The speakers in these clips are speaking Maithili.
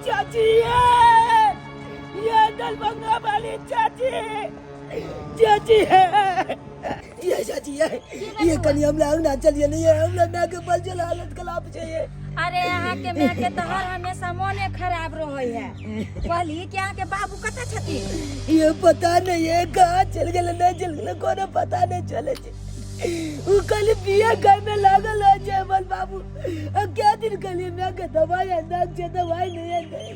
चाची ये ये दरभंगा वाली चाची, चाची है ये, चाची ये ये कनी हमरा अंगना चलिए नहीं है, हमरा माय के बल चल हालत खराब छै ये। अरे अहाँ के माय के तऽ हर हमेशा मोने खराब रहै है। कहली कि अहाँ के बाबू कतऽ छथिन? ये पता नहीं है कहाँ चल गेल, नहीं चल गेल, कोनो पता नहीं चले छै। उ कल बिया घर में लागल है जयमल बाबू। अब क्या दिन कलिए मैं के दवाई अंदाज छै, दवाई नहीं है नहीं।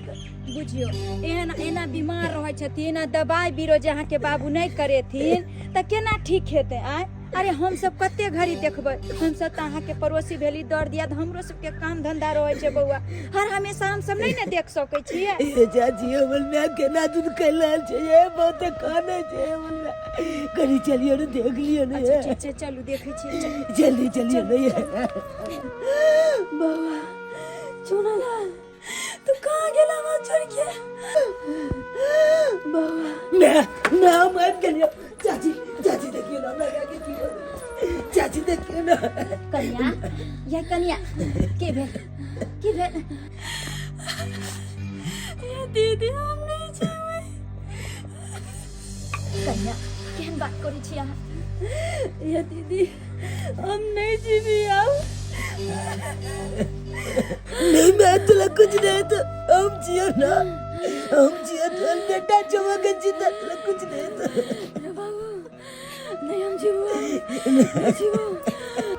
बुझियो एहन एना बीमार रहै छथिन आ दवाई बीरो जे अहाँके बाबू नहि करेथिन तऽ केना ठीक हेतै? आँय, अरे हम सब कते घड़ी देखबै? हम सब तऽ अहाँके पड़ोसी भेली, दर दिया हमरो सबके काम धंधा रहै छै बौआ, हर हमेशा हम सब नहि ने देख सकै छियै। ए चाची, हमर माय केना दूध कैल रहल छै, ये बहुत काने छै हमर माय। कनी चलियो ने, देख लियो ने। अच्छा ठीक छै, चलू देखै छियै, चलू। जल्दी चलियो ने ये। बाबा चुनालाल, तू कहाँ गेला हमरा छोड़ के? बाबा मैं हम आबि गेलियो। चाची, चाची देखियो ना, हमरा के की हो गेलै। चाची देखियो ना। कनिया, या कनिया, के भेल, के भेल? ये दीदी, हम नहीं जेबै। कनिया, केहन बात करै छी अहाँ? ये दीदी, हम नहीं जीबी अब। नहीं, मैं तुला कुछ नहीं तो हम जियो ना, हम जियो तो बेटा चुमा के जिंदा, तुला कुछ नहीं तो। अरे बाबू नहीं, हम जीवो, नहीं जीवो।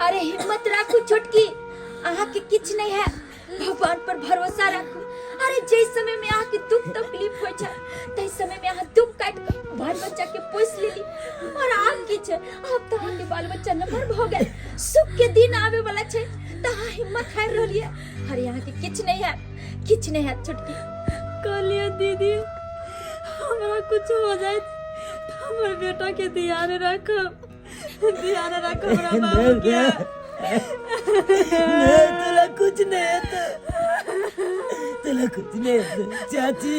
अरे हिम्मत राखू छोटकी, अहाँ के किछु नहीं है, भगवान पर भरोसा राखू। अरे जै समय में अहाँ के दुख तकलीफ होइ छै तै समय में अहाँ दुख काटि कऽ बाल बच्चा के पोसि लेली, और आब की छै? आब तऽ अहाँ के बाल बच्चा नमहर भऽ गेल, सुख के दिन आवे वाला छै, तऽ अहाँ हिम्मत हारि रहलियै। अरे अहाँ के किछु नहीं है, किछु नहीं है छोटकी। कहलिए दीदी, हमरा कुछ हो जाए तो हमर बेटा के ध्यान रखब, ध्यान रखब हमरा बाबू के। नहीं, तुला कुछ नहीं है तो, तुला कुछ नहीं है तो। चाची,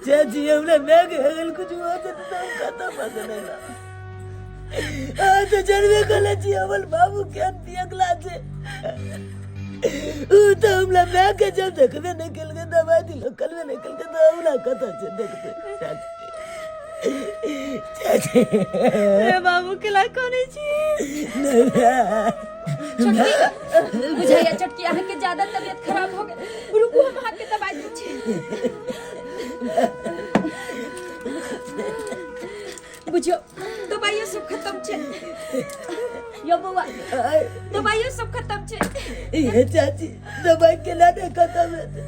चाची, हमरा मैं के अगर कुछ हुआ तो हम खत्म हो जाएगा। हाँ तो जनवे कले छी हमर बाबू के पियकला छे। उ तो हमरा मैं के जब देखबे नहीं केलके, दवाई दिलो कलबे नहीं केलके, तो हमरा कतऽ छै देखते? चाची, चाची। रे बाबू के ला कोने छी? नहीं। छोटकी, बुझाइया छोटकी अहाँ के ज्यादा तबियत खराब हो गेल। रुकू, हम अहाँ के दवाई दै छी। बुझियो दवाइयो सब खत्म छै यो बौआ, दवाइयो सब खत्म छै। ये चाची, दवाई केना नहीं खत्म हेतै?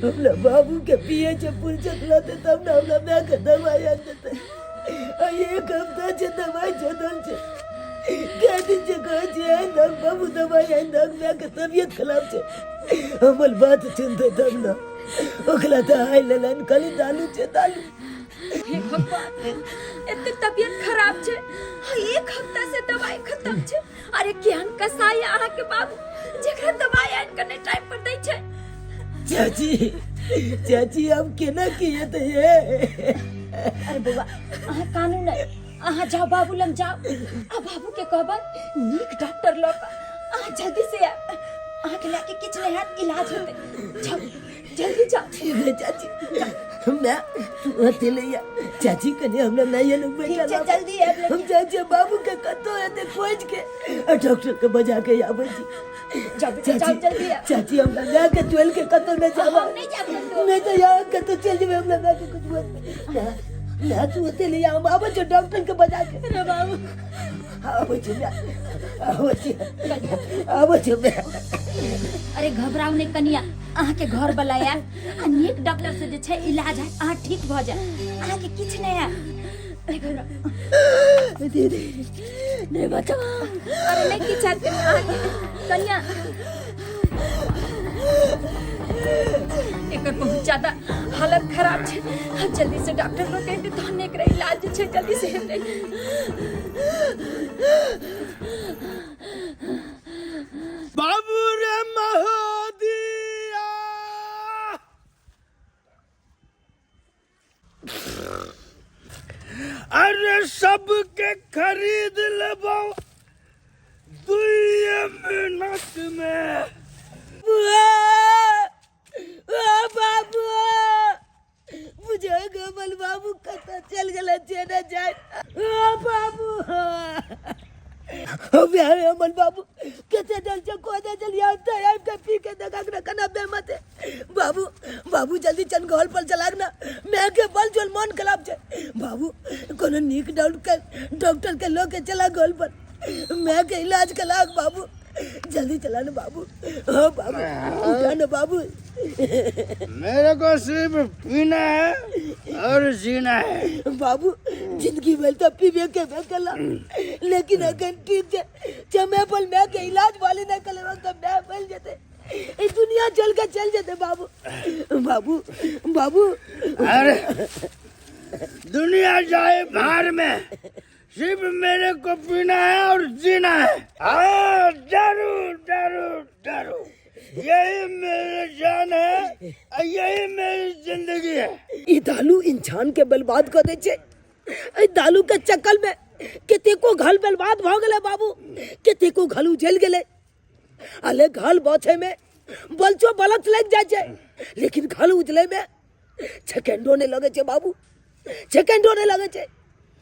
हमरा बाबू के पिए छै पुलचक लते तब ने हमरा माय के दवाई आनि देतै। आ एक हफ्ता छै दवाई छदल छै, कए दिन छै कहै छै आनि दहक बाबू, दवाई आनि दहक, माय के तबियत खराब छै। हमर बात सुनतै तब ने। ओकरा तऽ आइ लेलनि खाली दालू छै दालू। हे भगवान, एते तबियत खराब छै आ एक हफ्ता से दवाई खत्म छै। अरे केहन कसाई अहाँ के बाबू जेकरा दवाई आनि के नहि टाइम पर दै छै। चाची, चाची, हम केना की हेतै ये? अरे बौआ, अहाँ कानू नहि, अहाँ जाओ बाबू लग जाओ आ बाबू के कहबै नीक डॉक्टर लऽ कऽ अहाँ जल्दी से आयब। अहाँके लए के किछु नहि हैत, इलाज हेतै। जाओ, जल्दी जाओ। ठीक है चाची, मैं तू अथी ले आ। चाची, कनी हमरा नहीं है लोग ठीक बैठा। छै, जल्दी आयब लेकिन। हम जाइ छियै बाबू के कतौ हेतै खोजि के आ डॉक्टर के बजा के आबै छी। जाओ बेटा, जाओ, जल्दी आयब। चाची, हमरा माय के चोल के कतौ नहि जाब। हम नहि जायब कतौ। नहीं तो यहाँ कतौ चलि जेबै, हमरा माय के कुछ बोल ना। तू ओते ले आ, हम आबै छियै डॉक्टर के बजा के। रे बाबू। आबै छी माय, आबै छी, आबै छी माय। अरे घबराउ नहि कनिया, अहाँके घर वाला आयत आ नीक डॉक्टर से जे छै इलाज हैत, अहाँ ठीक भऽ जायब, अहाँके किछु नहि हैत, नहि घबराउ। दीदी, नहीं बचाओ। अरे नहि किछु हैत कनिया अहाँके। कनिया, एकर बहुत ज्यादा हालत खराब छै, हम जल्दी से डॉक्टर लोग कहते तहन एकरा इलाज जे छै जल्दी से हेतै। बाबू रे महोदिया, अरे सबके खरीद लेबो 2 मिनट में। लेने जाए। ओ बाबू अमन बाबू कते डर छै को दे जल्दी आब त आब के पी के देखा ना कना बेमत है। बाबू बाबू जल्दी चल घर पर चला ना, मैं के बल जोल मन खराब छै। बाबू कोनो नीक डॉक्टर डॉक्टर के लो के चला घर पर, मैं के इलाज कला बाबू, जल्दी चला ना बाबू। हाँ बाबू उठा ना बाबू। मेरे को सिर्फ पीना है और जीना है। बाबू जिंदगी भर तो पीबे के कला, लेकिन अगर ठीक है समय पर मैं के इलाज वाले नहीं कले तो मैं मर जाते, ये दुनिया जल के चल जाते बाबू। बाबू बाबू अरे दुनिया जाए बाहर में, सिर्फ मेरे को पीना है और जीना है। हाँ दारू दारू दारू, यही मेरी जान है, यही मेरी जिंदगी है। ई दारू इंसान के बर्बाद कर दे छे। ए दारू के चक्कर में कतेको घर बर्बाद भ गेलै बाबू, कतेको घर उजल गेलै। अले घर बचे में बलचो बलत लग जाए छे, लेकिन घर उजले में सेकेंडो नहीं लगे छे बाबू, सेकेंडो नहीं लगे छे।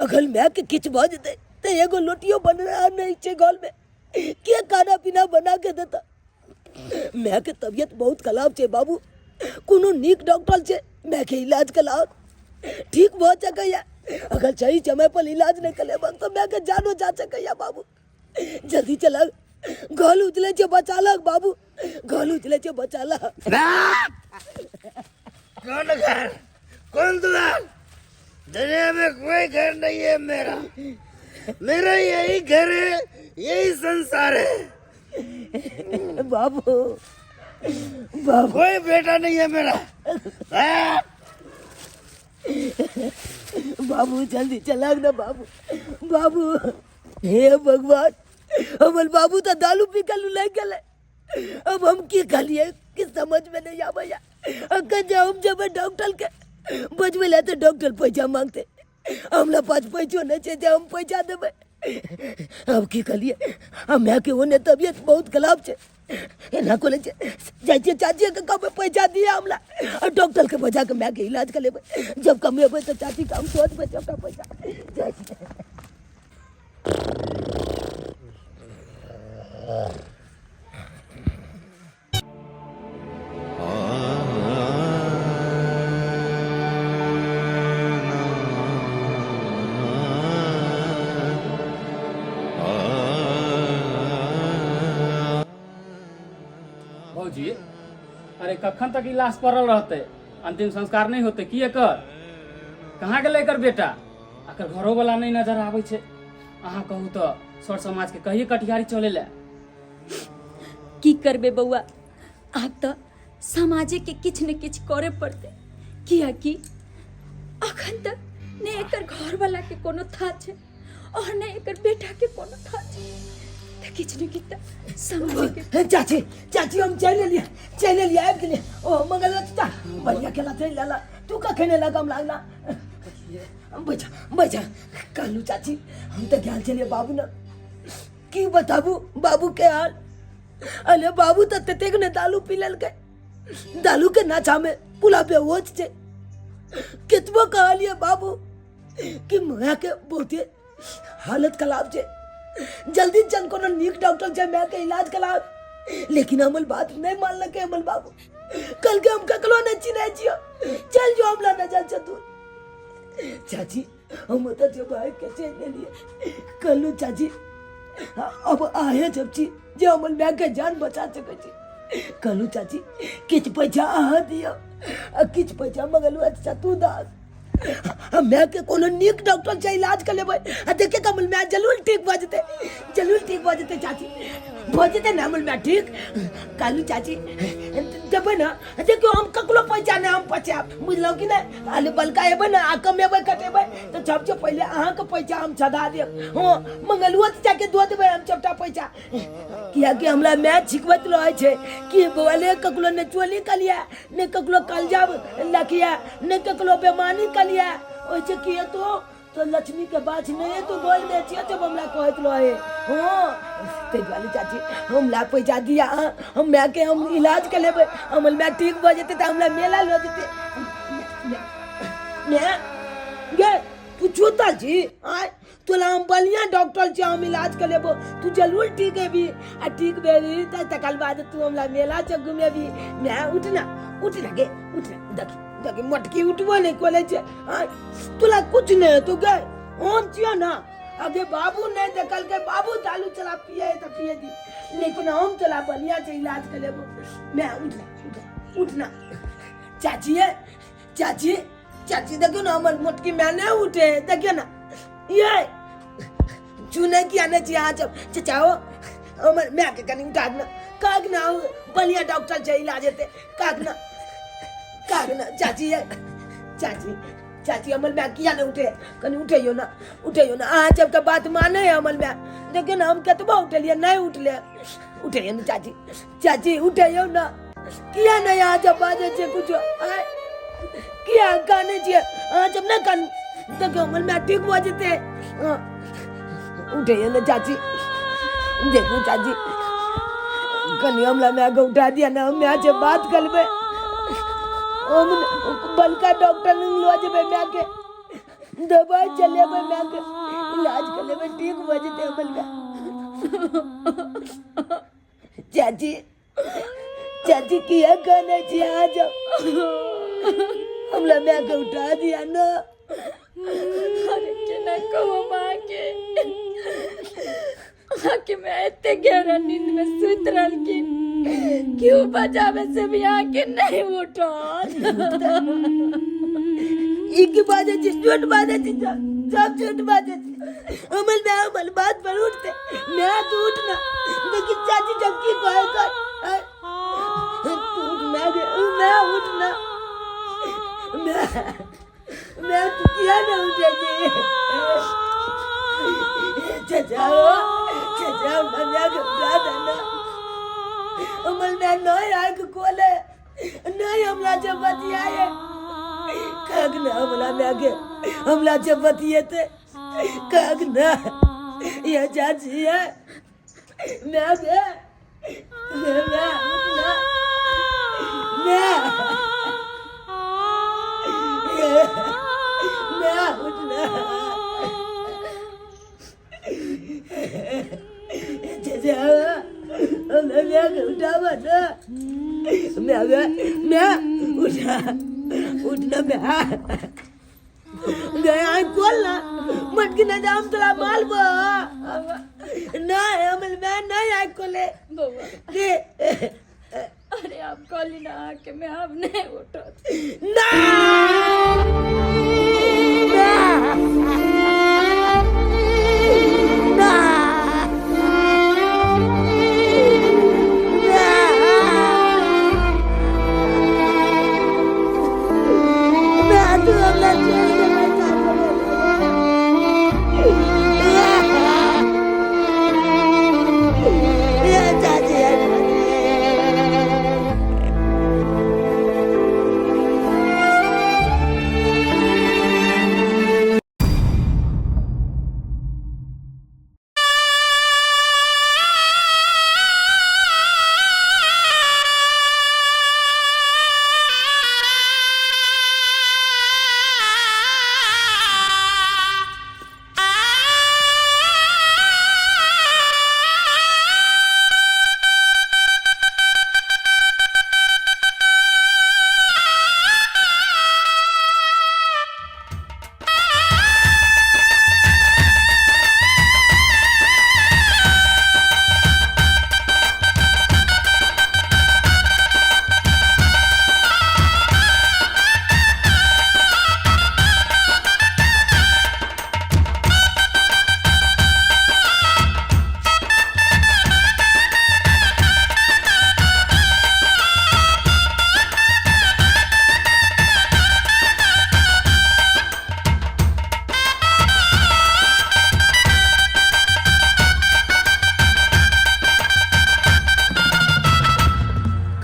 अगर my के किछु भऽ जेतै तऽ एगो लोटियो बना नहीं छे घर में, के खाना पीना बना के देता। My के तबियत बहुत खराब छे बाबू, कोनो नीक डॉक्टर छे my के इलाज कराओ, ठीक भऽ सकैया। अगर सही समय पर इलाज नहीं करेबक तऽ my के जानो जा सकैया बाबू। जल्दी चल घर उजले छे बचा लग बाबू, घर उजले छे बचा लग। कौन घर कौन द्वार, दुनिया में कोई घर नहीं है मेरा, मेरा यही घर है, यही संसार है बाबू। बाबू कोई बेटा नहीं है मेरा। बाबू जल्दी चला ना बाबू। बाबू हे भगवान, हमर बाबू तो दारू पी के लुलाई गेलै, अब हम की कहलिए कि समझ में नहीं आबैया। अगर जब हम जब डॉक्टर के बजबै लए तऽ डॉक्टर पैसा मांगते, हमरा पास पैसो नहीं छै जे हम पैसा देबै। अब की कहलिए, आ my के ओने तबियत बहुत खराब छै, एना कोने छै जाइ छियै चाची के कहबै पैसा दिया हमरा, आ डॉक्टर के बजा के my के इलाज करेबै। जब कमेबै तऽ चाची के हम दऽ देबै सबटा पैसा। जाइ छियै। भौजी अरे कखन तक ई लाश पड़ल रहते, अंतिम संस्कार नहीं होते की एकर? कहाँ गेलै एकर बेटा? एकर घरो वाला नहीं नजर आबै छै। अहाँ कहू तऽ सर समाज के कहिए कटिहारी चले ला। की करबे बौआ, आब तऽ समाजे के किछु ने किछु करे पड़तै, कियाकि अखन तक ने एकर घरवाला के कोनो था छै और ने एकर बेटा के कोनो था छै, तऽ किछु ने किछु तऽ समाजे के। चाची चाची हम चलि एलियै, चलि एलियै, आबि गेलियै। ओ मंगल चाचा बढ़िया केला चलि एला, तू कखन एला गाम लागला? बैठा बैठा। कहलू चाची हम तऽ गेल छलियै बाबू ने, की बताबू बाबू के हाल। अरे बाबू तऽ ततेक ने दारू पी लेलकै, दारू के नशा में पूरा बेहोश छै। केतबो कहलियै बाबू कि माय के बहुते हालत खराब छै, जल्दी चल कोनो नीक डॉक्टर छै माय के इलाज कराब, लेकिन हमर बात नहीं मानलकै हमर बाबू। कल के हम ककरो नहीं चिन्है छियो, चल जो हमरा नजर से दूर। चाची हम ओतऽ जे भाई के चलि गेलियै। कहलहुँ चाची अब आहे जब छी जे हमर माय के जान बचा सकै छी। कहलहुँ चाची किछु पैसा अहाँ दिअ आ किछु पैसा मंगलुआ चाचा तू दऽ, हम माय के कोनो नीक डॉक्टर से इलाज कर लेबै आ देखे के हमर माय जरूर ठीक भऽ जेतै, जरूर ठीक भऽ जेतै चाची, भऽ जेतै ने हमर माय ठीक। कहलहुँ चाची देबै ने, देखियौ हम ककरो पैसा नहि हम बचायब, बुझलहुँ कि नहि। खाली बलका एबै ने आ कमेबै कटेबै तऽ सबसँ पहिले अहाँके पैसा हम सधा देब। हँ मंगलुओ चाचाके दऽ देबै हम सबटा पैसा, कियाकि हमरा माय छिकबैत रहै छै कि बौआ ले ककरो नहि चोरी कलियै, नहि ककरो कलजा लखियै, नहि ककरो बेमानी कलियै, ओहिसँ की हेतौ तो लक्ष्मी के बाछ नहीं तो बोल में छियो जब हमरा कहत रहे। हाँ ते दुआरे चाची हमरा पैसा दिया, हम माय के हम इलाज के लेबै, हमर माय ठीक भऽ जेतै तऽ हमरा मेला लऽ जेतै। माय गे तू चोतल छी आय तोला हम बढ़िया डॉक्टर छी हम इलाज कर लेबो तू जरूर ठीक हेबी आ ठीक भेबी त तकर बाद तू हमरा मेला चौक घुमेबी मैं उठना उठना गे उठना देखी देखी मटकी उठबो नहीं कोले छे आय तोला कुछ नहीं हेतो गे हम छियो ना अगे बाबू नहीं देखल के बाबू दालू चला पिए त पिए दी लेकिन हम तोला बढ़िया से इलाज कर लेबो मैं उठना उठना उठना चाची है चाची चाची देखियो ना हमर मोटकी माय नहीं उठे देखियो ना ये चुने की आने छी अहाँ सब चचा हो हमर माय के कनी उठा ना काक ना बढ़िया डॉक्टर छै इलाज हेतै काक ना काक ना चाची है चाची चाची हमर माय किया नहीं उठे कनी उठैयो ना उठैयो ना अहाँ सबके बात माने है हमर माय देखियो ना हम कतबो उठलियै नहीं उठले उठैयो ना चाची चाची उठैयो ना किया नहीं अहाँ जब बाजै छियै कुछो आँय किया कानै छियै अहाँ जब नहि कानू देखियौ हमर माय ठीक भऽ जेतै हँ उठैयो ने चाची देखियौ चाची कनि हमरा मायके उठा दिअ ने हम माय से बात करबै हम बड़का डॉक्टर लग लऽ जेबै मायके दबाइ चलेबै मायके इलाज करेबै ठीक भऽ जेतै हमर माय चाची चाची किया कानै छी अहाँ जब हमरा माय के उठा दिया ना अरे केना कहू माँ के अहाँके माय एते गहरा नींद में सुति रहलखिन क्यों बजावे से भी अहाँके नहीं उठल ई की बाजै छी झूठ बाजै छी सब सब झूठ बाजै छी हमर माय हमर बात पर उठते मैं तू उठना लेकिन चाची जब की कहे कर तू उठ मैं मैं उठना मैं मैं तू किया ना उठे जी चाचा हो चाचा मैं मैं के उठा देना हमर मैं नहीं आँख खोले नहीं हमरा जब बतियाए काक ना हमरा मैं के हमरा जब बतिएते काक ना ये चाची है मैं के मैं मैं उठना मैं मैं उठना चाचा मैं मैं के उठावा ना मैं मैं मैं उठा उठना मैं गया खोल ना मटकी ना जाम तोरा माल बा नहीं हमर मैं नहीं आइ खोले बौआ दे अरे आप कहली ना अहाँके मैं आब नहीं उठत ना ना ना तू हमरा छोड़ दे मैं चाची ये चाची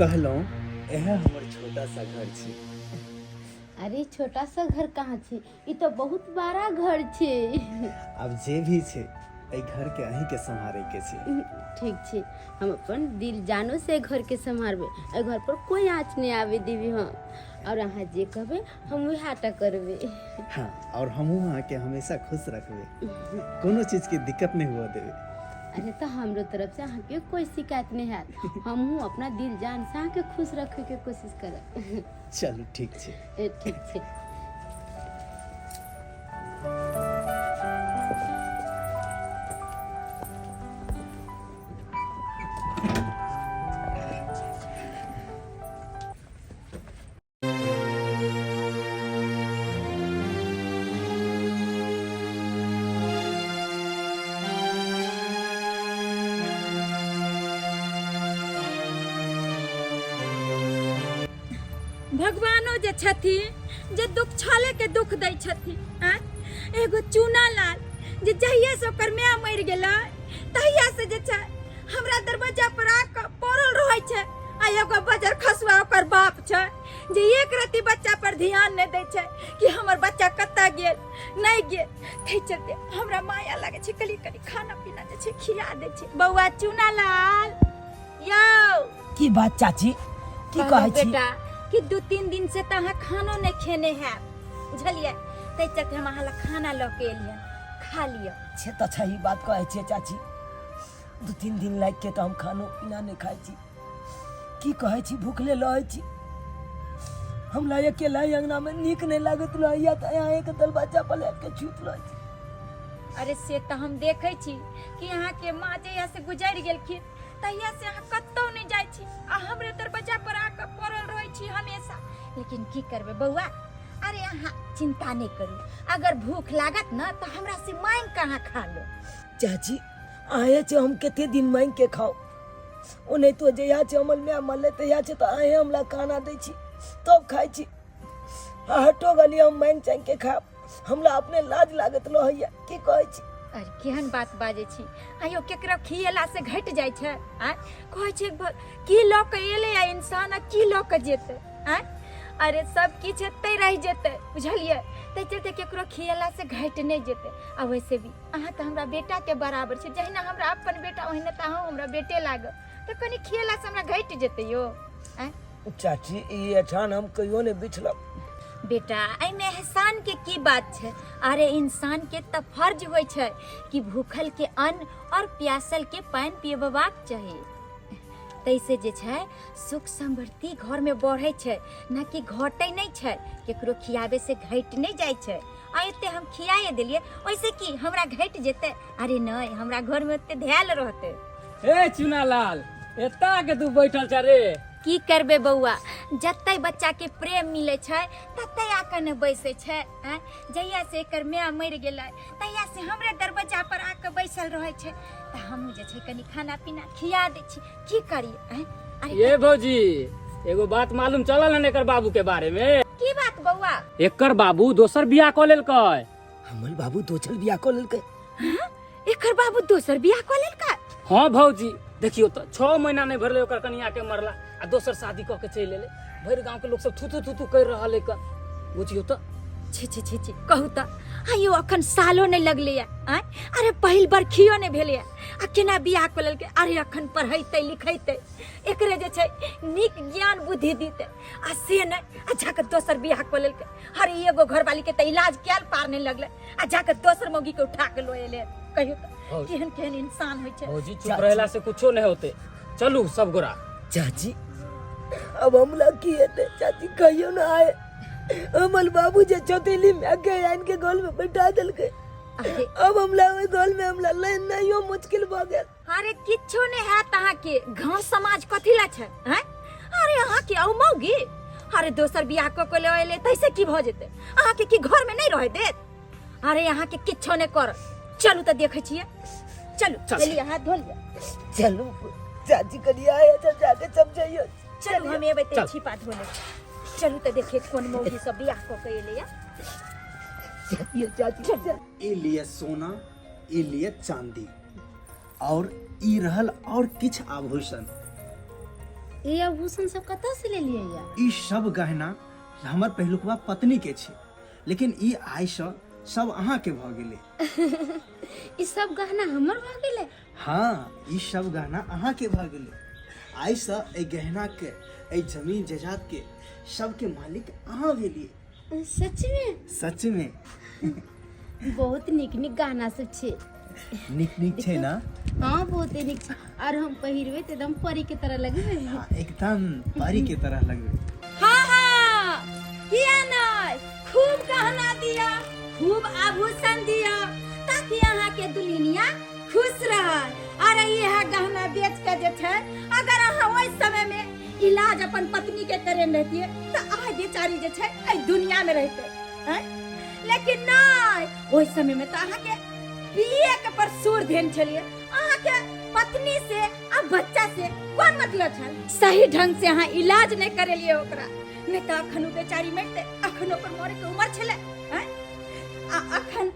कहलहुँ इएह हमर छोटा सा घर छी। अरे छोटा सा घर कहाँ छै, ई तो बहुत बड़ा घर छै। आब जे भी छै एहि घर के अहीं के सम्हारे के छै। ठीक छै, हम अपन दिल जानो से घर के सम्हारबै, एहि घर पर कोई आँच नहीं आवे देबी हम। और अहाँ जे कहबै हम वएह टा करबै। हाँ, और हमहूँ अहाँके हमेशा खुश रखबै, कोनो चीजके दिक्कत नहि हुअ देबै। अरे तऽ हमरो तरफ से अहाँके कोई शिकायत नहीं हैत, हमहूँ अपना दिल जान से अहाँके खुश रखैके कोशिश करब। चलू ठीक छै। ए, ठीक छै। भगवानो जे छथिन जे दुख छले के दुख दै छथिन। आँय, एगो चूना लाल जे जहिया से ओकर माय मरि गेलै तहिया से जे छै हमरा दरवाजा पर आके पड़ल रहै छै, आ एगो बजर खसुआ ओकर बाप छै जे एक रत्ती बच्चा पर ध्यान नहि दै छै कि हमर बच्चा कतऽ गेल नहि गेल। ताहि चलते हमरा माया लागै छै, कनि कनि खाना पीना जे छै खिया दै छै। बौआ चूना लाल यौ। की बात चाची, की कहै छी? बेटा कि 2-3 दिन से तऽ अहाँ खानो नहि खेने हैब, बुझलियै? ताहि चलते हम अहाँ लए खाना लऽ के एलियै, खा लिअ। से तऽ सही बात कहै छियै चाची, 2-3 दिन लागि के तऽ हम खानो पीना नहि खाइ छी। की कहै छी, भूखले रहै छी। हमरा अकेला ही अंगना में नीक नहीं लागत रहैया, तऽ यहाँ एक दरवाजा पर आबि के छूत रहै छी। अरे से तऽ हम देखै छी कि अहाँके माँ जहिया से गुजरि गेलखिन तहिया से अहाँ कतहु नहि जाइ छी आ हमरे दरवाजा पर आके पड़ल रहै छी हमेशा। लेकिन की करबै बौआ, अरे अहाँ चिंता नहि करू, अगर भूख लागत न तऽ हमरा से मांगि के अहाँ खा लो। चाची आए छै हम कते दिन मांगि के खाउ, ओनाहितो जहिया छै हमर माय मरलै तहिया छै तऽ अहें हमरा खाना दै छी तब खाइ छी। आ हटो गेलियै हम मांगि चांगि के खायब, हमरा अपने लाज लागत रहैया। की कहै छी? अरे केहन बात बाजै छी आइयो, केकरो खिएला से घटि जाइ छै? आँय, कहै छै की लऽ के एलै आ इंसान आ की लऽ के जेतै? आँय, अरे सब किछु एतै रहि जेतै, बुझलियै? ताहि चलते केकरो खिएला से घटि नहि जेतै। आ वैसे भी अहाँ तऽ हमरा बेटाके बराबर छै, जहिना हमरा अपन बेटा ओहिना तऽ अहूँ हमरा बेटे लागब, तऽ कनि खिएला से हमरा घटि जेतै यौ। आँय चाची, ई एठान हम कहियो नहि बिछलब। बेटा एहिमे एहसान के की बात छै? अरे इंसान के तऽ फर्ज होइ छै कि भूखल के अन्न और प्यासल के पानि पियबबाक चाही। तैसे जे छै सुख समृद्धि घर में बढ़ै छै, न कि घटै नहि छै। केकरो खियाबे से घटि नहि जाइ छै। आ एते हम खियाए देलियै ओइसे की हमरा घटि जेतै? अरे नहि, हमरा घर में ओते धैल रहतै। ए चुनालाल, एता के तू बैठल छ रे? की करबे बौआ, जते बच्चा के प्रेम मिले छै तते आके ने बैसे छै। आँय, जहिया से एकर माय मरि गेलै तहिया से हमरे दरवाजा पर आके बैसल रहै छै, तऽ हमहूँ जे छै कनि खाना पीना खिया दै छी, की करी? आँय, अरे ये भौजी, एगो बात मालूम चलल हन एकर बाबू के बारे में? की बात बौआ? एकर बाबू दोसर बियाह कऽ लेलकै। हमर बाबू दोसर बियाह कऽ लेलकै? हाँ? एकर बाबू दोसर बियाह कऽ लेलकै? हाँ भौजी, देखियो तऽ 6 महीना नहि भरलै ओकर कनिया के मरला आ दोसर शादी कऽ के चलि एलै। भरि गांव के लोक सब थू थू थू थू करि रहल है। बुझियो तऽ। छी छी छी छी, कहू तऽ आइयो अखन सालो नहि लगलैया। आँय, अरे पहिल बरखियो नहि भेलैया आ केना बियाह कऽ लेलकै? अरे अखन पढ़ैतै लिखैतै, एकरे जे छै नीक ज्ञान बुद्धि दितै आ से नहि, आ जाकऽ दोसर बियाह कऽ लेलकै। अरे एगो घरवाली के तऽ इलाज कयल पार नहि लगलै आ जाकऽ दोसर मौगी के उठा के लऽ एलै। कहियो तऽ केहन केहन इंसान होइ छै। भौजी, चुप रहला से कुछो नहीं होते, चलू सब गोरा। चाची, अब हमरा की हेतै? चाची कहियो ना आए, हमर बाबू जे चौतेली में के आन के गोल में बैठा देलकै। अरे अब हमरा ओहि गोल में हमरा लेन नहियो मुश्किल भऽ गेल। अरे किछो नहि हैत अहाँके, गाँव समाज कथी ला छै? हैं, अरे अहाँके औ मौगी अरे दोसर बियाह कऽ के लऽ एलै तैसे की भऽ जेतै? अहाँके की घर में नहि रहै देत? अरे अहाँके किछो नहि कर, चलू तऽ देखै छियै। चलू चल। चलिए, हाथ धो लिअ। चलू चाची, कनि आए अच्छा जाके समझाइयो। चलू हम एबै तऽ चल। छिपा धो लेब। चलू तऽ देखिए कोन मौगी सब बियाह कऽ के एलैया। चलिए चाची, चल। ई लिए सोना, ई लिए चांदी और ई रहल और किछु आभूषण। ई आभूषण सब कतऽ से लेलियै या? ई सब गहना हमर पहिलुकवा पत्नी के छै, लेकिन ई आइसँ सब अहाँके भऽ गेलै। ई सब गहना हमर भऽ गेलै? हाँ, ई सब गहना अहाँके भऽ गेलै। आइसँ एहि गहनाके एहि जमीन जायदाद के सबके मालिक अहाँ भेलिए। सच में? सच में। बहुत नीक नीक गहना सब छै। नीक नीक छै ना? हाँ, बहुत नीक छै। और हम पहिरबै तऽ एकदम परी के तरह लगबै। हाँ, एकदम परी के तरह लगबै। हाँ हाँ, किया नहीं, खूब गहना दिया, खूब आभूषण दिया, ताकि अहाँ के दुल्हनिया खुश रहे। अरे यह गहना बेच के जे छै, अगर अहाँ ओहि समय में इलाज अपन पत्नी के करेने रहतियै तऽ आइ बेचारी जे छै एहि दुनिया में रहते हैं। लेकिन नहीं, ओहि समय में तऽ अहाँ के पिए के पर सुर देन छलियै। अहाँ के पत्नी से आ बच्चा से कोन मतलब छल? सही ढंग से अहाँ इलाज नहीं करेलियै ओकरा, नहीं तऽ अखन ओ बेचारी मरते, अखन ओकर मरे के उम्र छलै हैं? आ अखन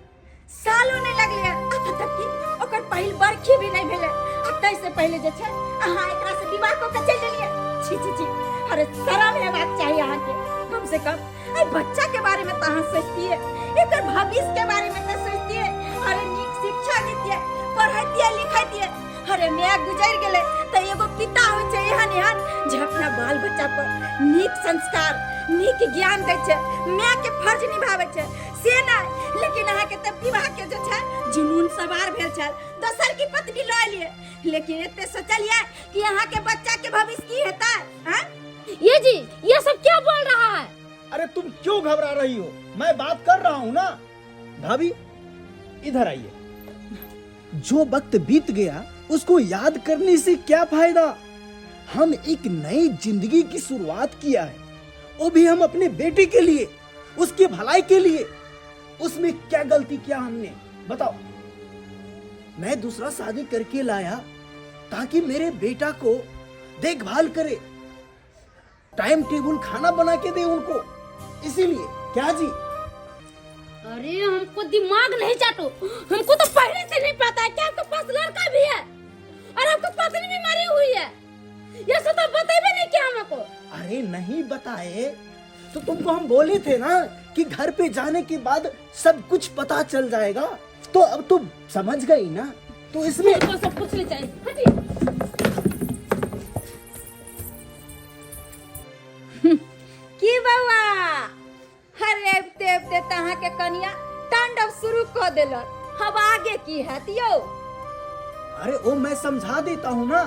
सालो नहीं लगलै, अखन तक कि ओकर पहिल बरखी भी नहीं भेलै, आ ताहि से पहिले जे छै अहाँ एकरा से विवाह कऽ के चलि गेलियै। छी छी छी, अरे शरम हेबाक चाही अहाँके। कम से कम एहि बच्चा के बारे में तऽ अहाँ सोचतियै, एकर भविष्य के बारे में तऽ सोचतियै। अरे नीक शिक्षा दितियै, पढ़ैतियै लिखैतियै। अरे माय गुजरि गेलै तऽ एगो पिता होइ छै एहन एहन जे अपना बाल बच्चा पर नीक संस्कार नीक ज्ञान दै छै, माय के फर्ज निभाबै छै, से नहि। लेकिन अहाँके तऽ विवाह के जे छै जुनून सवार भेल छल, दोसर की पत्नी लऽ एलियै, लेकिन एते सोचलियै कि अहाँके बच्चा के भविष्य की हेतै? आँय? ये जी, ये सब क्या बोल रहा है? अरे तुम क्यों घबरा रही हो, मैं बात कर रहा हूँ ना। भाभी इधर आइए। जो वक्त बीत गया उसको याद करने से क्या फायदा। हम एक नई जिंदगी की शुरुआत किया है, वो भी हम अपने बेटे के लिए, उसकी भलाई के लिए। उसमें क्या गलती किया हमने बताओ? मैं दूसरा शादी करके लाया ताकि मेरे बेटा को देखभाल करे, टाइम टेबल खाना बना के दे उनको, इसीलिए। क्या जी? अरे हमको दिमाग नहीं चाटो, हमको तो पहले से नहीं पता है कि आपके पास लड़का भी है और आपकी पत्नी भी मरी हुई है। ये सब तो बताए नहीं क्या हमको? अरे नहीं बताए तो तुमको हम बोले थे ना कि घर पे जाने के बाद सब कुछ पता चल जाएगा, तो अब तो समझ गई ना। तो इसमें हमको सब कुछ नहीं चाहिए। हटिए। की बौआ, अरे अबिते अबिते तऽ अहाँके कनिया तांडव शुरू कऽ देलक, अब आगे की हैत यौ? अरे वो मैं समझा देता हूँ ना,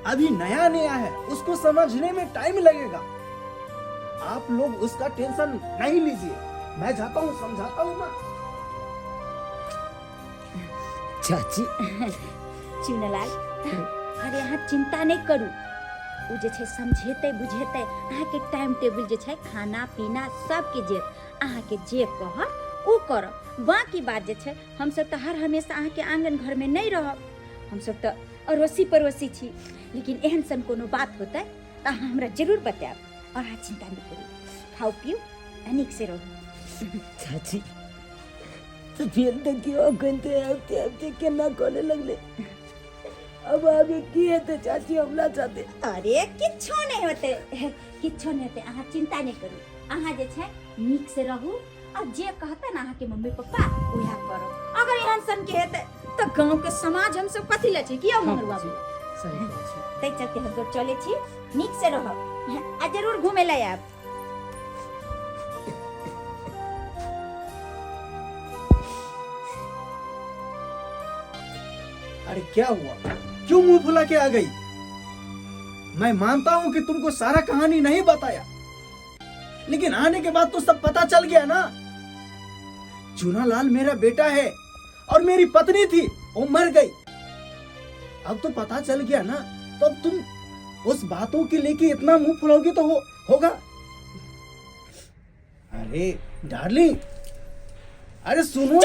अभी नया नया है, उसको समझने में टाइम लगेगा। आप लोग उसका टेंशन नहीं लीजिए, मैं जाता हूँ समझाता हूँ ना। चाची। चुनलाल, अरे अहाँ चिंता नहीं करू, ओ जे छै समझेतै बुझेतै। अहाँके टाइम टेबुल जे छै खाना पीना सबके जे अहाँके जे कहत ओ करब। बाकी बात जे छै हमसब तऽ हर हमेशा अहाँके आङ्गन घरमे नहि रहब, हमसब तऽ अड़ोसी पड़ोसी छी, लेकिन एहन सन कोनो बात होतै तऽ अहाँ हमरा जरूर बतायब। और अहाँ चिंता नहीं करू, खाउ पीउ आ नीक से रहू। चाची तो फिर देखियो अखन तो आबिते आबिते केना करे लगले, अब आगे की हेतै चाची हमरा साथे? अरे किछो नहीं होते, किछो नहीं होते, अहाँ चिंता नहीं करू। अहाँ जे छै नीक से रहू और जे कहते ना अहाँके मम्मी पप्पा वएह करू। अगर एहन सन के हेतै तऽ गाँव के समाज हमसब कथी ले छै कि यौ मंगरू बाबू? सही कहै छी। ताहि चलते हमसब चलै छी, नीक से रहब आ जरूर घूमे लए आयब। अरे क्या हुआ, क्यों मुंह फुला के आ गई? मैं मानता हूं कि तुमको सारा कहानी नहीं बताया, लेकिन आने के बाद तो सब पता चल गया ना। चूनालाल मेरा बेटा है और मेरी पत्नी थी, वो मर गई। अब तो पता चल गया ना, तो अब तुम उस बातों के लेके इतना मुंह फुलाओगी तो होगा। अरे डार्लिंग, अरे सुनो।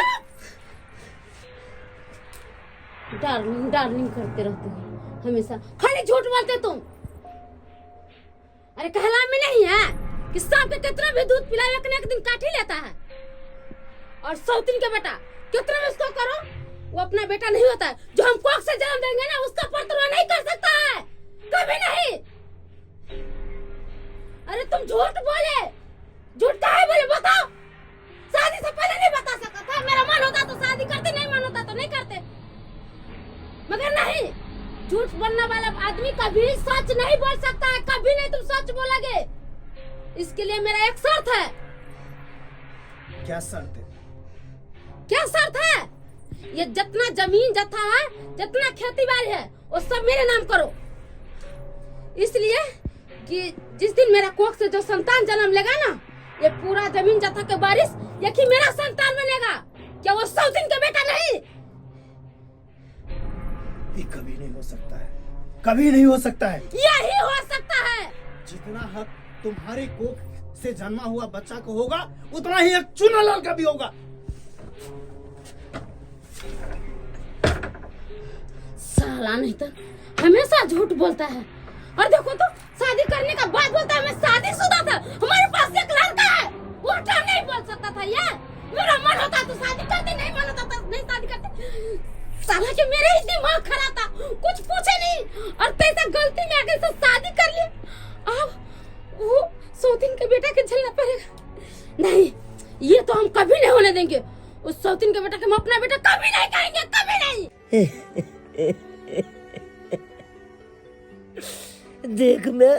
डार्लिंग डार्लिंग करते रहते हो हमेशा, खाली झूठ बोलते तुम। अरे कहला में नहीं है कि सांप के कितना भी दूध पिलाओ एक न एक दिन काट ही लेता है। और सौतीन के बेटा कितना भी उसको करो वो अपना बेटा नहीं होता है। जो हम कोख से जन्म देंगे ना उसका परतुरा नहीं कर सकता है, कभी नहीं। अरे तुम झूठ बोले, झूठ काहे बोले बताओ? शादी से पहले नहीं बता सकता था। मेरा मन होता तो शादी करते, नहीं मन होता तो नहीं करते, मगर नहीं, झूठ बोलने वाला आदमी कभी सच नहीं बोल सकता है, कभी नहीं तुम सच बोलोगे। इसके लिए मेरा एक शर्त है। क्या शर्त है? क्या शर्त है? ये जितना जमीन जथा है, जितना खेती बाड़ी है, वो सब मेरे नाम करो। इसलिए कि जिस दिन मेरा कोख से जो संतान जन्म लेगा ना, ये पूरा जमीन जथा के बारिश यही मेरा संतान बनेगा। क्या वो 100 दिन का बेटा नहीं? ये कभी नहीं हो सकता है, कभी नहीं हो सकता है। यही हो सकता है। जितना हक तुम्हारे कोख से जन्मा हुआ बच्चा को होगा, उतना ही एक चुनालाल का भी होगा। साला नहीं तो हमेशा झूठ बोलता है। और देखो तो शादी करने का बाद बोलता है मैं शादीशुदा था, हमारे पास एक लड़का है। उल्टा नहीं बोल सकता था यार। मेरा मन होता तो शादी करते, नहीं मन होता तो नहीं शादी करते। साला के मेरे ही दिमाग खराब था, कुछ पूछे नहीं और तैसा गलती में आके शादी कर लिया। अब वो 100 दिन के बेटा के झेलना पड़ेगा। नहीं, ये तो हम कभी नहीं होने देंगे। उस 100 दिन के बेटा के हम अपना बेटा कभी नहीं कहेंगे, कभी नहीं। देख मैं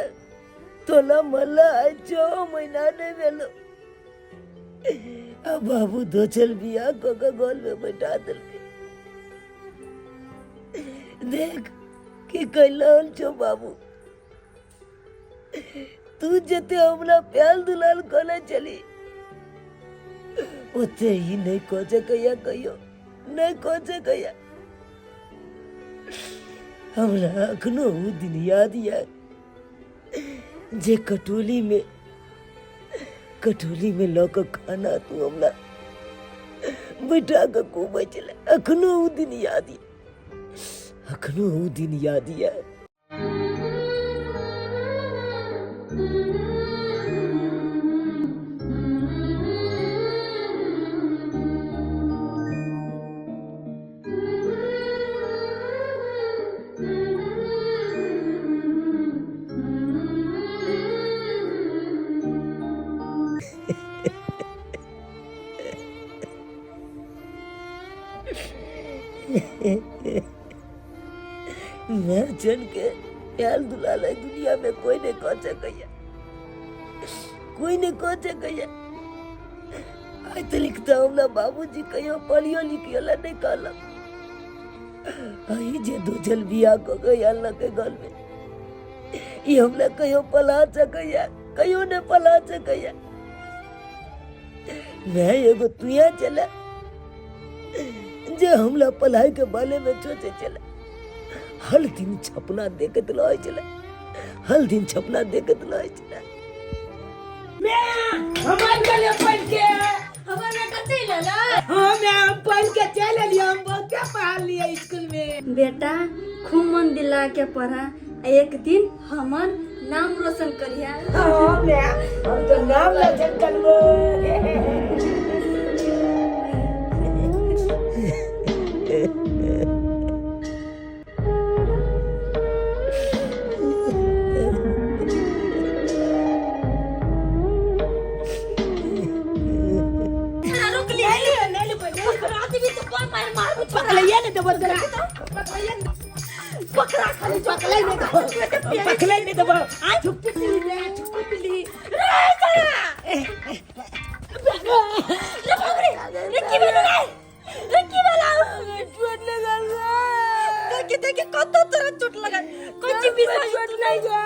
तोला मल्ला 6 महीना नहीं भेलो, अब बाबू दो चल बिया को गोल में बैठा दिलके। देख कि कैलाल छो बाबू, तू जते हमरा प्याल दुलाल कोने चली ओते ही नहीं कोचे कहिया, कहियो नहीं कोचे कहिया। हमरा अखनो उ दिन याद या जे कटोली में लऽ के खाना तू हमरा बैठा के खुबै छलै। अखनो उ दिन याद या, अखनो उ दिन याद या। मैं जन के प्याल दुलाल दुनिया में कोई नहीं कह सकैया, कोई नहीं कह सकैया। आइ तो लिखता हमरा बाबूजी कहियो पढ़ियो लिखियो ला नहीं कहलक। आई जे दोजल बियाह कऽ के आयल के घर में, ई हमरा कहियो पला सकैया, कहियो नहीं पला सकैया। मैं एगो तुया चला जे हमरा पढ़ाई के बारे में सोचे चला। हर दिन छपना देखत रहे चला, हर दिन छपना देखत रहे चला। हमर गले पढ़ के हमर बेटा चल आला। हाँ मैं हम पढ़ के चल एलियै, हम बहुते पढ़ लिए स्कूल में। बेटा खूब मन दिला के पढ़ा, एक दिन हमर नाम रोशन करिया। हाँ मैं हम तो नाम रोशन करबो। पकड़ैया नहीं देबो तोरा, पकड़ा खाली पकड़ै नहीं देबो, पकड़ै नहीं देबो। आ छुपकुली रे, छुपकुली रे तोरा। रे बाप रे, रे की भेलो रे, रे की भेलो? चोट लगल रे। देखे देखे कत तोरा चोट लगल, कोई चीज बिसा चोट लगा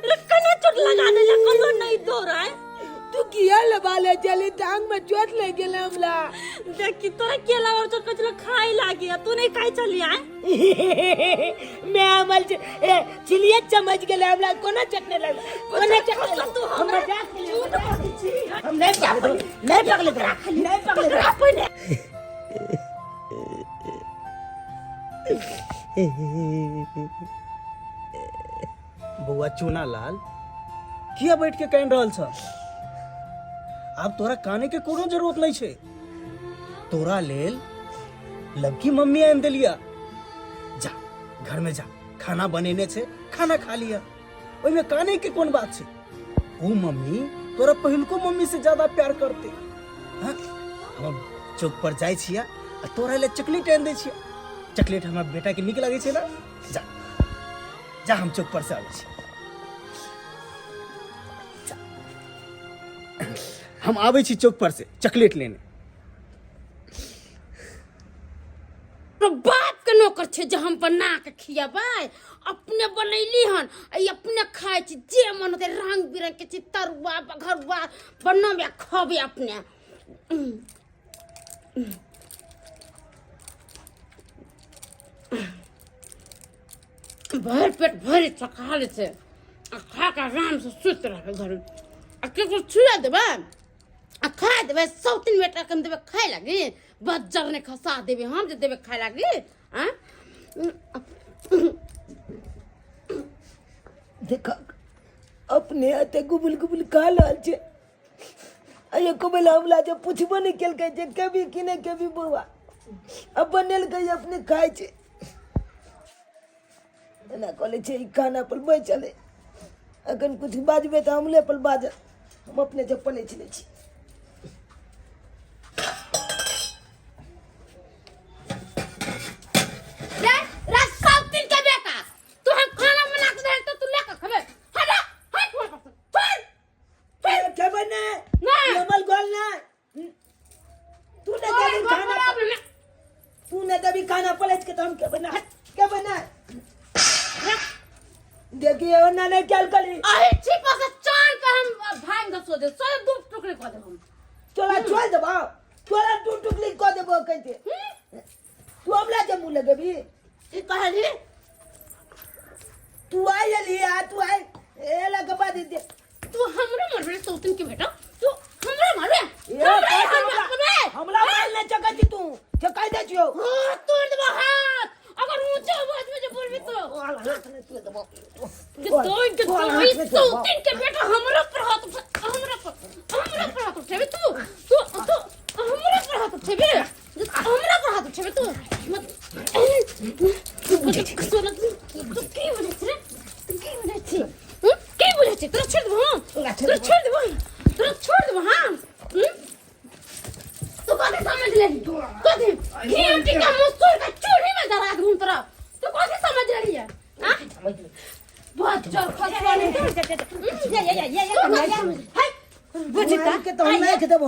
रे, कने चोट लगा देला, कलो नहीं दौड़ा है। तू किया लबा ले चली, टांग में चोट लग गेल हमरा। देखी तोरा केला और चोट कचरा खाई लागी, तू नहीं खाई चली आए। मैं अमल चिलिया चमच गेल हमरा, कोना चटने लगल, कोना चटने लगल। तू हमरा झूठ बोलै छी। हम नहीं पकड़े, नहीं पकड़े तोरा, नहीं पकड़े तोरा। पहिले बउआ चुनालाल किया बैठ के कान रहल छ? आब तोरा काने के कोनो जरूरत नहीं छे। तोरा लेल लवकी मम्मी आनि देलिया। जा घर में जा, खाना बनेने छे, खाना खा लिया। ओहिमे काने के कोन बात छे? ओ मम्मी तोरा पहिलको मम्मी से ज्यादा प्यार करते। हाँ? हम चौक पर जाइ छिया आ तोरा ले चॉकलेट आनि दै छिया। चॉकलेट हमरा बेटा के नीक लगै छै ने। जा जा, हम चौक पर से आबै छी। जा। हम आबै छी चौक पर से चॉकलेट लेने। तो बाप के नौकर छै जे हम बना के खियाबै? अपने बनैली हन आ ई अपने खाइ छी। जे मन होतै रंग बिरंग के छै, तरुआ बघरुआ बनबै खबै अपने। भरि पेट भरि खा लै छै आ खा के आराम से सुति रहबै घरमे। आ केकरो छुए देबै आ खा देबै, 103 बेटा के हम देबै खाय लागी, बज्जर नहि खसा देबै हम जे देबै खाय लागी। आँ देख, अपने हाथे गुबुल गुबुल खा रहल छै आ एको बेला हमरा जे पुछबो नहि केलकै जे केबी कि नहि केबी बौआ। आ बनेलकै, अपने खाइ छै। एना कहले छै ई खाना पर बचल है, अखन कुछ बाजबै तऽ हमले पर बाजत। हम अपने जब पलै छलै छी। रे रे 7 दिन के बेटा, तू हम खाना बना के दे तो तू लेके खबे? हट हट वहां पर से, चल। खेबै ने? नहीं। हमर गोल ना तू ने देबी खाना, तू ने देबी खाना पलट के तो हम खेबै ना, खेबै ना। देखिए ओना नहीं खेल कली। अही छिपा से चान पे हम भांग दे सो दे सो दू टुकड़ी कऽ देब हम। तोरा छोड़ देबो, तोरा दू टुकड़ी कऽ देबो कहते। तू हमरा जे मुँह लगेबी? की कहली? तू आई अली आ, तू आई ए लगे बाद दे। तू हमरा मारबे सौतन के बेटा? तू हमरा मारबे? ए, हमरा कहते हमरा हमरा हमरा मार ले चकै छी, तू चकै दे छियो। हाथ तोड़ देबो हाथ, अगर ऊंचा आवाज में जे बोलबी तो। हाथ नहीं तोड़ देबो। के तोड़ के तोड़। सौतन के बेटा, हमरा पर हाथ उठा, हमरा पर हाथ उठेबे तू? तू तू हमरा पर हाथ उठेबे? हमरा पर हाथ उठेबे तू? मत की बुझै छी? तू की बुझै छी रे? तू की बुझै छी? हम्म? की बुझै छी? तोरा छोड़ देबो हम? तोरा छोड़ तोरा देबो। छोड़ देबो, तोरा छोड़ देबो हम? हम्म? तू कथी समझ लेली? कथी घी का मुसुर का चूल्ही में जरा दूं तोरा? तू कथी समझ लेली है? हाँ, बहुत जोर खसवा नहीं। ये ये ये ये ये बुझता मार के तो हम नहीं देबो।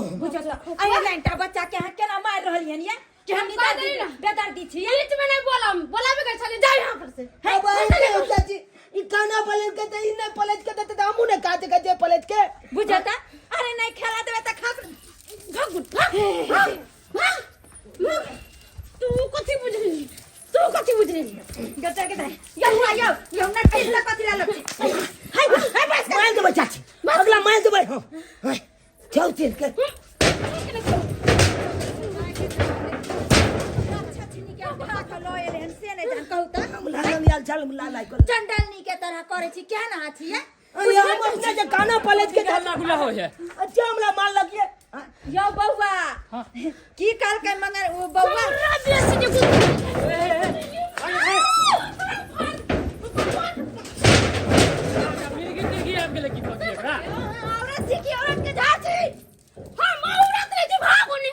अरे लैंटा बच्चा के अहाँ केना मारि रहलियन ये कि हम हम कह देली ना। बेदर्दी छी? बीच में नहीं बोलम, बोलाबे कर चले जा यहाँ पर से। अब आई चाची, ई खाना पलट के ते ई नहीं पलट के देते त हमहू ने काटे के जे पलट के। बुझता, अरे नहीं खेला देबे त खा। भाग भाग भाग भाग भाग। तू कथी बुझली? तू कथी बुझली? गटर के दे यौ यौ यौ ना चिल्ला कथी ला लग हाय हाय बस। मार देबै चाची, अगला मार देबै हम। चल चल के। से नहीं जान कहू त हम लाल लाल चल लाल आइ। चंडलनी के तरह करे छी, केहन अहाँ छियै? अरे हम अपने जे खाना पलट के हल्ला गुल्ला हो है? अच्छा हमरा मार लगिए। यौ बौआ, की कहलकै मगर ओ बौआ? हमरा बेसी के मिर्गी तिर्गी आबि गेलै की कथी एकरा? औरत छी कि औरत के झाड़ छी? हम औरत नहीं छी, भाग ओने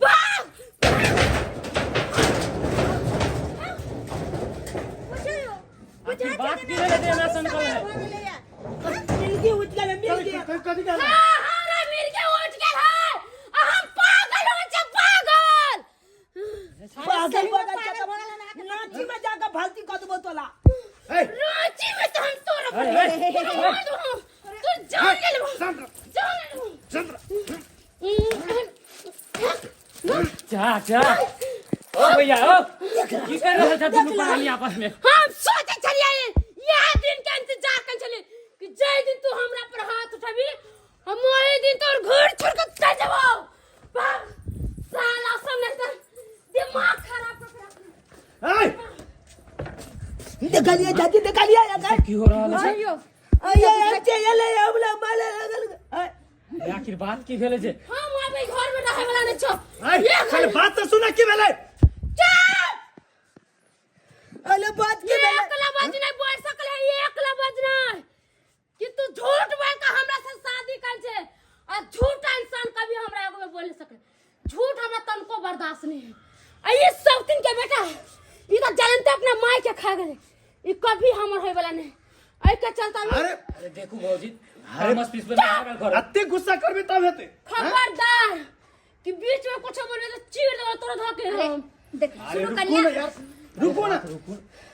भाग। बुझियौ। आखिर बात की भेलै जे एना सनकल है? मिर्गी उठ गेलै, मिर्गी। कथी कहला? हाँ, हमरा मिर्गी उठ गेल है आ हम पागल हो छै, पागल। पागल पागल नाची में जाकर फालती कऽ देबो तोला। ए, रांची में तो हम तोरा ए, ए, तोरा मार देबो, तू जान ले लेबो। शांत रह, जान ले लेबो। शांत रह। जा जा, ओ भैया ओ, की कर रहल छह दुनू प्राणी आपस में? हम सोचे छलियै यह दिन के इंतजार कर छलियै कि जै दिन तू हमरा पर हाथ उठाबी, हम ओही दिन तोर घर छोड़ के चल जेबो। भाग साला सब, नहीं तो दिमाग खराब कर के रख। ए, देखलिए चाची, देखलिए अगर की हो रहल छै? अये अच्छे एलै हमरा मारे लगल। ए, आखिर बात की भेलै जे हम आब एहि घर में रहे वाला नहीं छो। ए, पहले बात तो सुना, की भेलै? अरे बात के भेलै? एक लफ्ज नहीं बोल सकले, एक लफ्ज नहीं कि तू झूठ बोल के हमरा से शादी कर छे आ झूठा इंसान कभी हमरा आगू में बोल नहीं सके। झूठ हमरा तनको बर्दाश्त नहीं है। आ ये सब दिन के बेटा है, ई कभी हमर होय वाला नहीं एहि के चलते अभी अरे अरे देखू भौजी अरे थर्मस पीसबे में लागल घर अते गुस्सा करबे तब हेतै खबरदार कि बीच में कुछ बोलबे तो चीर देबो तोरा धके हम देख अरे सुनू रुकू कनिया ना यार रुकू ना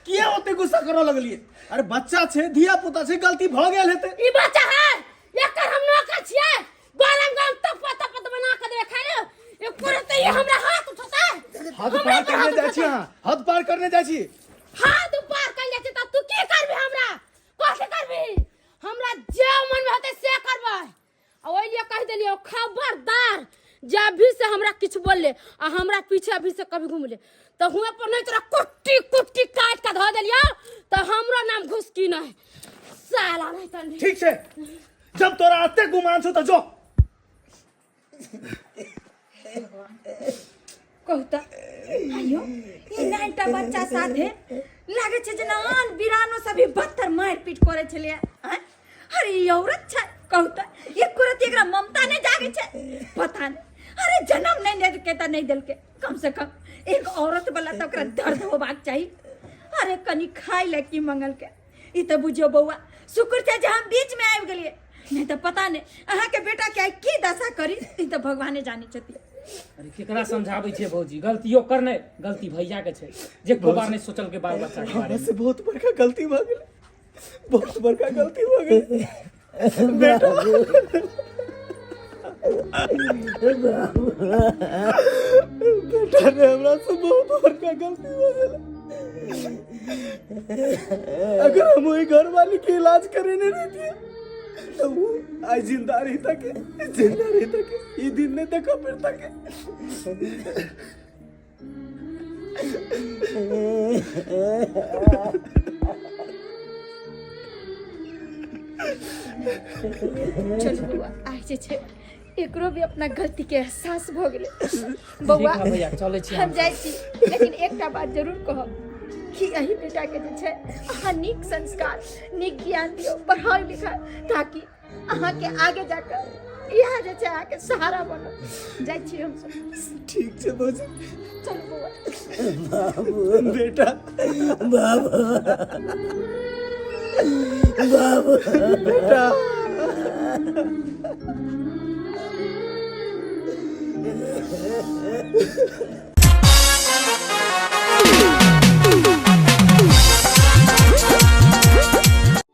किया ओते गुस्सा करऽ लगलिए अरे बच्चा छै धिया पुता छै गलती भऽ गेल हेतै ई बच्चा है एकर हम नौकर छियै गरम गरम तप तप बना के देबै खाय ले एको रत्ती ई हमरा हाथ उठतै हद पार करने जाइ छी अहाँ हद पार करने जाइ छी हाथ पार कर जाइ छी तऽ तू की करबी हमरा कथी करबी हमरा जे मन में होतै से करबै आ ओहि लिए कहि देलियै खबरदार जे अभी से हमरा किछु बोलले आ हमरा पीछे अभी से कभी घूमले तऽ हुएं पर नहीं तोरा कुट्टी कुट्टी काट के धऽ देलियौ तऽ हमरो नाम घुसकी नहीं साला नहीं तनी ठीक छै जब तोरा एते गुमान छौ तऽ जो कहू तऽ आइयो ई नाइटा बच्चा साथे लागे छै जेना आन बिरानो सब भी बत्तर मारि पीट करे छलै आँय? अरे ई औरत छै कहू तऽ एको रत्ती एकरा ममता नहि जागे छै पता नहि अरे जन्म नहि देलकै तऽ नहि देलकै कम से कम एक औरत वाला तऽ ओकरा दर्द होबाक चाही अरे कनि खाय लए की मंगलकै ई तऽ बुझियौ बौआ शुक्र छै जे हम बीच में आबि गेलियै नहीं तऽ पता नहि अहाँके बेटा के आइ की दशा करी ई तऽ भगवाने जानै छथिन अरे केकरा समझाबै छियै भौजी गलतियो कर नहि गलती भैया के छै जे को बार नहि सोचल के बाल बच्चा के बारे हमरा से बहुत बड़का गलती भऽ गेलै बहुत बड़का गलती भऽ गेलै बेटा बेटा रे हमरा से बहुत बड़का गलती भऽ गेलै अगर हम वही घर वाली के इलाज करेने रहती तो वो आज जिंदा रहता के जिंदा रहता के ये दिन नहीं देखा फिरता के चलू बौआ आइ जे छै एकरो भी अपना गलती के एहसास भऽ गेलै बौआ ठीक है भैया चलै छी हम जाइ छी लेकिन एकटा बात जरूर कहब कि एहि बेटाके जे छै अहाँ नीक संस्कार नीक ज्ञान दियौ पढ़ाउ लिखाउ ताकि अहाँके आगे जाकऽ इएह जे छै अहाँके सहारा बनत जाइ छी हमसब ठीक छै भौजी चलू बौआ बेटा बाबू बाबू बेटा